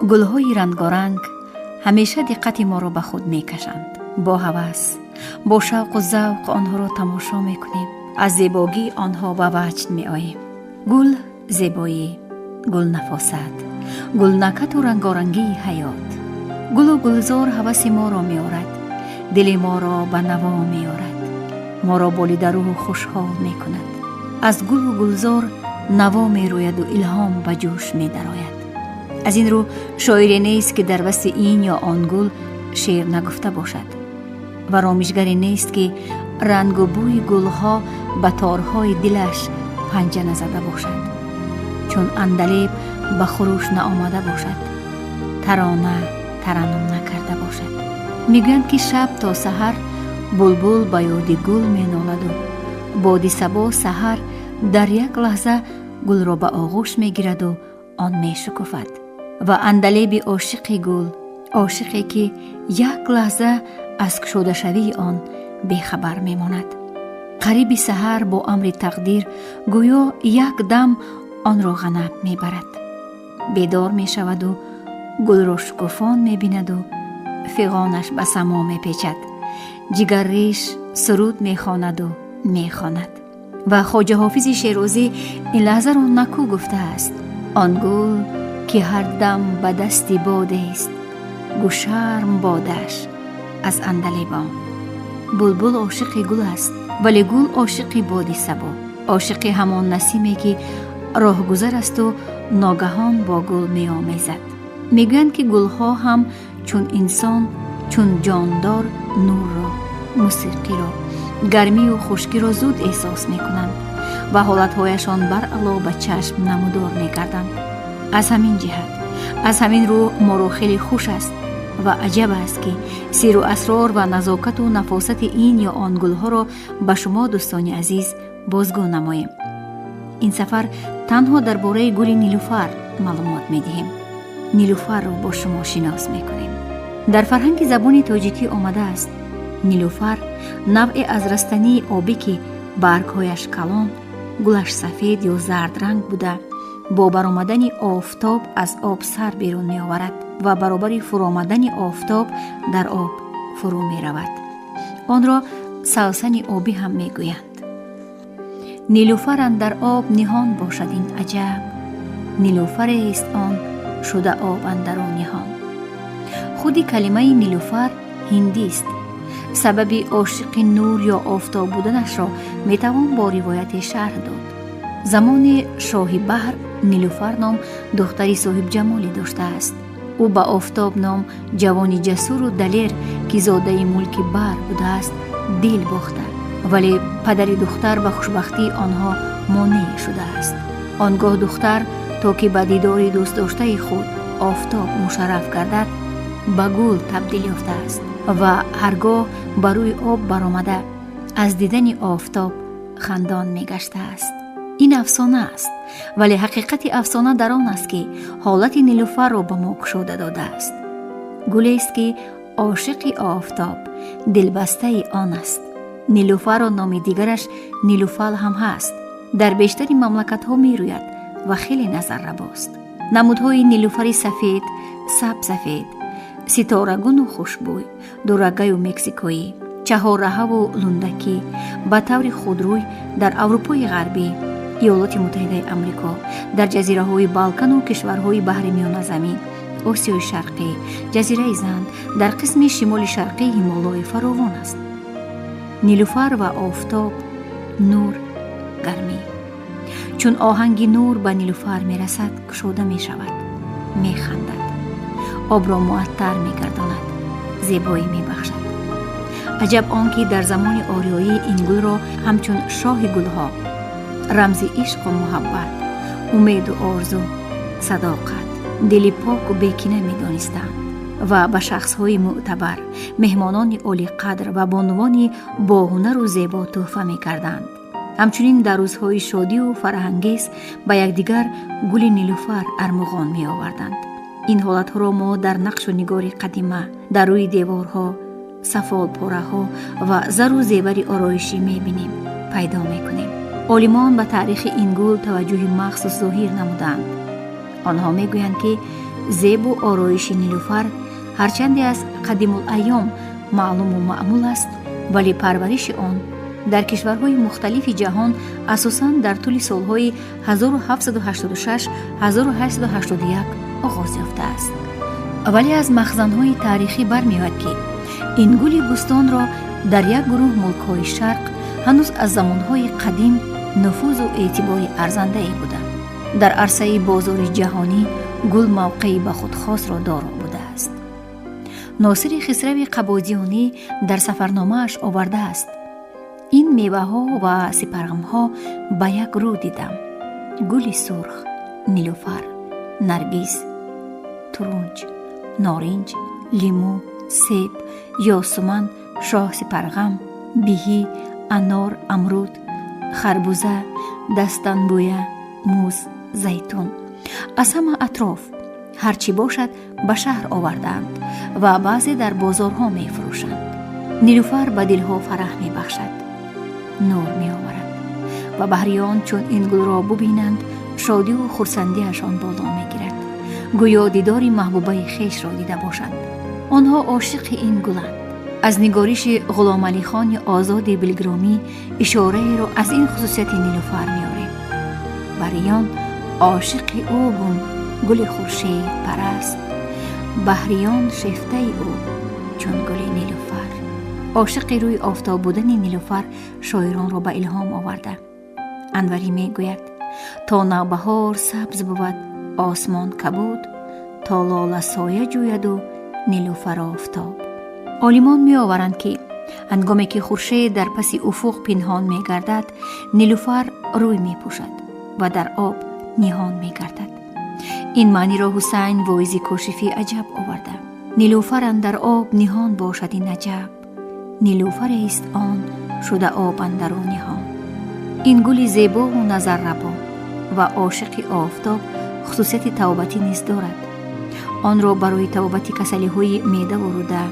Гулҳои рангоранг ҳамеша диққати моро ба худ мекашанд. Бо ҳавас, бо шавқу завқ онҳоро тамошо мекунем, аз зебогии онҳо ба ваҷд меоем. Гул зебоӣ, гул нафосат, гул накату рангорангии ҳаёт. Гулу гулзор ҳаваси моро меорад, дили моро ба наво меорад, моро болидарӯҳу хушҳол мекунад. Аз гулу гулзор наво мерӯяду илҳом ба ҷӯш медарояд. Аз ин рӯ шоире нест, ки дар васфи ин ё он гул шеър нагуфта бошад, ва ромишгаре нест, ки рангу бӯи гулҳо ба торҳои дилаш панҷа назада бошад, чун андалеб ба хуруш наомада бошад, тарона тараннум накарда бошад. Мегӯянд, ки шаб то саҳар булбул ба ёди гул меноладу боди сабо саҳар дар як лаҳза гулро ба оғӯш мегираду он мешукуфад. Ва андалеби ошиқи гул, ошиқе, ки як лаҳза аз кушодашавии он бехабар мемонад, қариби саҳар бо амри тақдир гӯё як дам онро ғанаб мебарад, бедор мешаваду гулро шукуфон мебинаду фиғонаш ба само мепечад, ҷигарриш суруд мехонаду мехонад. Ва Хоҷа Ҳофизи Шерозӣ ин лаҳзаро накӯ гуфтааст: «Он гул, ки ҳар дам ба дасти бодест, гӯшарм бодаш аз андалебон». Булбул ошиқи гул аст, вале гул ошиқи боди сабо, ошиқи ҳамон насиме, ки роҳгузар асту ногаҳон бо гул меомезад. Мегӯянд, ки гулҳо ҳам чун инсон, чун ҷондор нурро, мусиқиро, гармию хушкиро зуд эҳсос мекунанд ва ҳолатҳояшон баръало ба чашм намудор мегарданд. Аз ҳамин ҷиҳат, аз ҳамин рӯ моро хеле хуш аст ва аҷаб аст, ки сиру асрор ва назокату нафосати ин ё он гулҳоро ба шумо, дӯстони азиз, бозгӯ намоем. Ин сафар танҳо дар бораи гули нилуфар маълумот медиҳем, нилуфарро бо шумо шинос мекунем. Дар фарҳанги забони тоҷикӣ омадааст: нилуфар навъе аз растании обӣ, ки баргҳояш калон, гулаш сафед ё зардранг буда, бо баромадани офтоб аз об сар берун меоварад ва баробари фуромадани офтоб дар об фурӯ меравад. Онро савсани обӣ ҳам мегӯянд. Нилуфар андар об ниҳон бошад, ин аҷаб, нилуфарест он шуда об андару ниҳон. Худи калимаи нилуфар ҳиндист. Сабаби ошиқи нур ё офтоб буданашро метавон бо ривояте шарҳ дод. Замоне шоҳи баҳр Нилуфар ном духтари соҳибҷамоле доштааст. Ӯ ба Офтоб ном ҷавони ҷасуру далер, ки зодаи мулки баҳр будааст, дил бохта, вале падари духтар ба хушбахтии онҳо монеъ шудааст. Он гоҳ духтар, то ки ба дидори дӯстдоштаи худ Офтоб мушарраф гардад, ба гул табдил ёфтааст ва ҳаргоҳ ба рӯи об баромада, аз дидани офтоб хандон мегаштааст. Ин афсона аст, вале ҳақиқати афсона дар он аст, ки ҳолати нилуфарро ба мо кушода додааст. Гулест, ки ошиқи офтоб, дилбастаи он аст. Нилуфарро номи дигараш нилуфал ҳам ҳаст. Дар бештари мамлакатҳо мерӯяд ва хеле назаррабост. Намудҳои нилуфари сафед, сабсафед, ситорагуну хушбӯй, дурагаю мексикоӣ, чаҳорраҳаву лундакӣ ба таври худрӯй дар Аврупои Ғарбӣ, Иёлоти Муттаҳидаи Амрико, дар ҷазираҳои Балкану кишварҳои баҳри Миёназамин, Осиёи Шарқӣ, ҷазираи Занд, дар қисми шимоли шарқии Ҳимолой фаровон аст. Нилуфар ва офтоб, нур, гармӣ. Чун оҳанги нур ба нилуфар мерасад, кушода мешавад, механдад, обро муаттар мегардонад, зебоӣ мебахшад. Аҷаб он ки дар замони ориёӣ ин гулро ҳамчун шоҳи гулҳо, рамзи ишқу муҳаббат, умеду орзу, садоқат, дили поку бекина медонистанд ва ба шахсҳои мӯътабар, меҳмонони олиқадр ва бонувони боҳунару зебо тӯҳфа мекарданд. Ҳамчунин дар рӯзҳои шодию фараҳангез ба якдигар гули нилуфар армуғон меоварданд. Ин ҳолатҳоро мо дар нақшу нигори қадима, дар рӯи деворҳо, сафолпораҳо ва зару зевари ороишӣ мебинем, пайдо мекунем. Олимон ба таърихи ин гул таваҷҷӯҳи махсус зоҳир намуданд. Онҳо мегӯянд, ки Зебу ороиши нилуфар ҳарчанде аз қадимулайём маълуму маъмул аст, вале парвариши он дар кишварҳои мухталифи ҷаҳон асосан дар тӯли солҳои 1786-1881 оғоз ёфтааст. Вале аз махзанҳои таърихӣ бармеояд, ки ин гули бӯстонро дар як гурӯҳ мулкҳои шарқ ҳанӯз аз замонҳои қадим нуфузу эътибори арзандае буда. Дар арсаи бозори ҷаҳонӣ гул мавқеи ба худ хосро доро будааст. Носири Хисрави Қабодиёнӣ дар сафарномааш овардааст: ин меваҳо ва сипарғамҳо ба як рӯ дидам: гули сурх, нилуфар, наргиз, турунҷ, норинҷ, лимӯ, себ, ёсуман, шоҳсипарғам, биҳӣ, анор, амруд, харбуза, дастанбӯя, муз, зайтун. Аз ҳама атроф ҳар чӣ бошад ба шаҳр овардаанд ва баъзе дар бозорҳо мефурӯшанд. Нилуфар ба дилҳо фараҳ мебахшад, нур меоварад ва баҳриён чун ин гулро бубинанд, шодиву хурсандиашон боло мегирад, гӯё дидори маҳбубаи хешро дида бошанд. Онҳо ошиқи ин гуланд. Аз нигориши Ғуломалихони Озоди Билгромӣ ишораеро аз ин хусусияти нилуфар меорем: баҳриён ошиқи ӯ бун гули хуршед параст, баҳриён шефтаи ӯ чун гули нилуфар. Ошиқи рӯи офтоб будани нилуфар шоиронро ба илҳом оварда. Анварӣ мегӯяд: то навбаҳор сабз бувад осмон кабуд, то лола соя ҷӯяду нилуфар офтоб. Олимон меоваранд, ки ҳангоме ки хуршед дар паси уфуқ пинҳон мегардад, нилуфар рӯй мепӯшад ва дар об ниҳон мегардад. Ин маъниро Ҳусайн Воизи Кошифӣ аҷаб оварда: нилуфар андар об ниҳон бошад ин аҷаб, нилуфарест он шуда об андару ниҳон. Ин гули зебову назаррабо ва ошиқи офтоб хусусияти тавбатӣ низ дорад. Онро барои табобати касалиҳои меъдаву рӯда,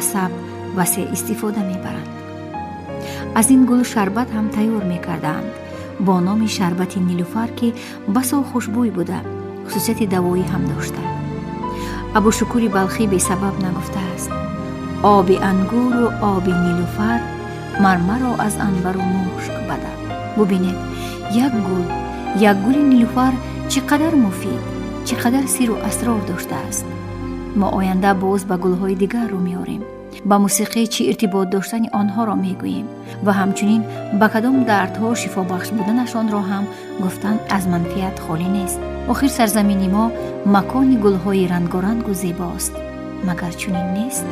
асаб васеъ истифода мебаранд. Аз ин гул шарбат ҳам тайёр мекардаанд бо номи шарбати нилуфар, ки басо хушбӯй буда, хусусияти давоӣ ҳам дошта. Абушукури Балхӣ бесабаб нагуфтааст: оби ангуру оби нилуфар мармаро аз анбару мушк бадал. Бубинед, як гул, як гули нилуфар чӣ қадар муфид, чӣ қадар сиру асрор доштааст. Мо оянда боз ба гулҳои дигар рӯ меорем, ба мусиқӣ чӣ иртибот доштани онҳоро мегӯем ва ҳамчунин ба кадом дардҳо шифобахш буданашонро ҳам гуфтан аз манфиат холӣ нест. Охир сарзамини мо макони гулҳои рангорангу зебост, магар чунин нест?